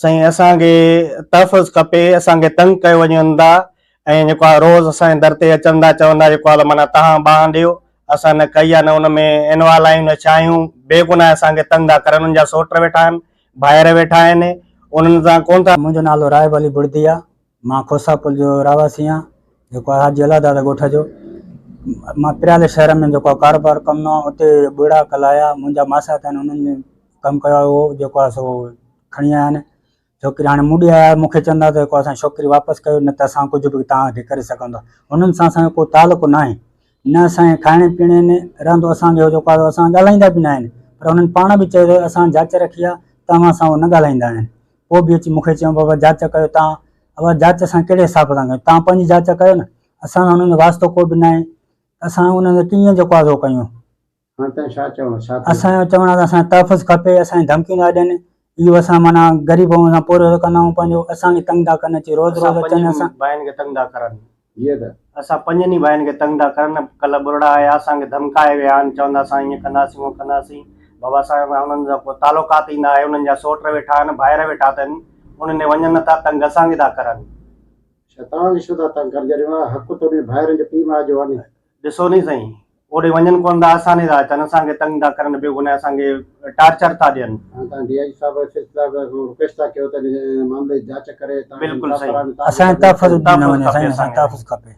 سائين اسان کي تحفظ کپي اسان کي تنگ ڪيو وڃن ٿا ۽ جيڪو آ روز اسان جي در تي اچن ٿا چون ٿا جيڪو آ معنيٰ تهان ٻانهن ڏيو اسان نه ڪئي آ نه ان ۾ انوالو آهيون نه ڇا آهيون بي گناهه اسان کي تنگ ٿا ڪرن انهن جا سوٽ ويٺا آهن ڀائر ويٺا آهن انهن سان ڪون ٿا منهنجو نالو راهب علي بڙدي آ مان کوسا پل جو رهواسي آهيان جيڪو آ حاجي الله داد ڳوٺ جو مان پريالي شهر ۾ جيڪو آ ڪاروبار ڪندو آهيان اتي ٻڙا ڪلايا منهنجا ماسات آهن انهن ڪم ڪيو آهي اهو جيڪو آهي سو کڻي آيا آهن ڇوڪري هاڻي مون ڏي آيا مون کي چوندا ته جيڪو اسان ڇوڪري واپس ڪيو نه ته اسان ڪجهه به توهان کي ڪري سگهندا هنن سان اسان جو ڪو تعلق نه آهي نه اسان جي کائڻ پيئڻ ۾ رهندو اسان جو جيڪو آهي اسان ڳالهائيندا به نه آهن پر هنن پاڻ به چيو ته اسان جاچ رکي آهي توهان سان هو نه ڳالهائيندا آهن پوء به اچي مون کي چيو بابا جاچ ڪيو توهان ابا جاچ اسان ڪهڙي حساب سان ڪيون توهان پنهنجي جاچ ڪيو نه اسان سان هنن جو واسطو ڪو به نه آهي اسان انهن کي ڪيئن جيڪو آهي سو ڪيون هاڻ تنهن ڇا چوڻ ڇا ٿيو؟ اسان جو چوڻ آهي ته اسان کي تحفظ کپي، اسان کي ڌمڪيون ٿا ڏين، اهو اسان معنيٰ غريب آهيون اسان پورهيو ٿا ڪندا آهيون پنهنجو اسان کي تنگ ٿا ڪن اچي روز اسان روز اچن پنجن اسان. ڀائين کي تنگ ٿا ڪرن. جيئن ته. اسان پنجن ئي ڀائين کي تنگ ٿا ڪرن، ڪلهه ٻرڙا آيا اسان کي ڌمڪائي ويا آهن، چوندا اسان ائين ڪنداسين هونئن ڪنداسين، بابا اسان سان انهن سان ڪو تعلقات ئي نه آهي، انهن جا سوٽ ويٺا آهن، ڀائر ويٺا اٿن، انهن ڏي وڃن نه ٿا، تنگ اسان کي ٿا ڪرن. ڇا توهان کي ڇو ٿا تنگ ڪرن جڏهن اها حق تو ۾ ڀائرن جو پيء ماء جو آهي. ڏسو ني سائين اوڏي وڃن ڪونه ٿا اسان ڏي ٿا اچن اسان کي تنگ ٿا ڪرن بي گناهه اسان کي ٽارچر ٿا ڏين. هاڻ توهان ڊي I جي صاحب ايس ايس صاحب کان رڪويسٽ ٿا ڪيو ته ان معاملي جي جاچ ڪري توهان کي بلڪل انصاف سائين. فراهم اسان کي تحفظ ڏنو تحفظ وڃي کپي سائين اسان اسان کي. کي تحفظ کپي.